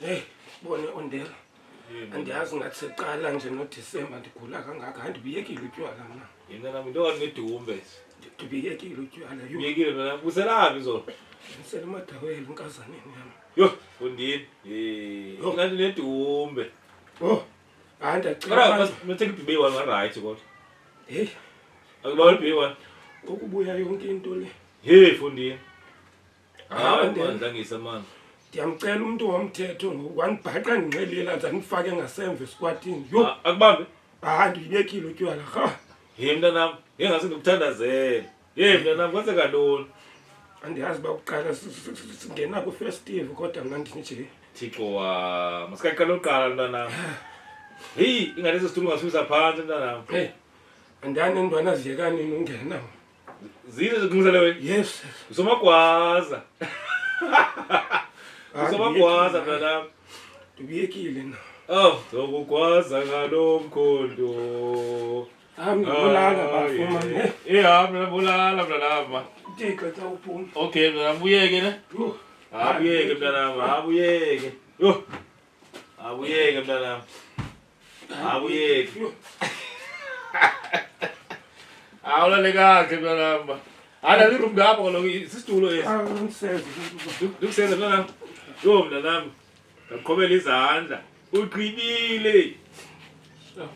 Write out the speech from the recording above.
Heyi, bone Ondela, andiyazi ngathi seqala nje noDisemba ndigula kangaka. Hayi, ndibuyekile utywala mna. Yena nami into kanti nedumbe. Ndibuyekile utywala. Yho. Uyekile mna buselaphi izolo? Ndisele emadaweli enkazaneni yam. Yho, fondini. Eh, Yho. ngathi nedumbe. Oh, hayi ndiyacela. Kodwa abantu. mathenga ibhibe one one right kodwa. Heyi, Akuba ibhibe one. ukubuya yonke into le. Hey, fondini. Hayi, Hayi, Ondela. mandlangisa mani. Ndiyamcela umntu womthetho ngoku wandibhaqa ndinxelile aze andifake ngasemva esikwatini. Yho, Ah, Akubambe. hayi ndiyibekile utywala. Rha. Hey mntanam, ngeke ndikuthandazele. Hey mntanam, kwenzeka ntoni? Andiyazi uba kuqala singena kwifestive kodwa mna ndinje. Thixo wam, masikaqala uqala mntanam. Heyi, ingathi esi situlo ungasibuyisa phantsi mntanam. Heyi, andani nendwana ziyeka nini ungena. Zizo ziqinisekileyo wena. Yes. Usomagwaza. Hayi, Usomagwaza ndiyekile. mntanam. Ndibuyekile na. Oh, zokugwaza ngalo mkhondo. Hayi, ndibulala bafuma ne. Eh, hayi mna bulala mntanam. Thixo xa uphuma. Okay mntanam, buyeke ne. Yho. Abuyeke mntanam, abuyeke. Yho. Abuyeke mntanam. Abuyeke. Yho. Awulale kakuhle mntanam. Hayi nasi iroom ngapha kaloku sisitulo esi. Ah, ndiseze. Ndikuseze mntanam. Yho mntanam. Ndaqhobela izandla. Ugqibile. Oh.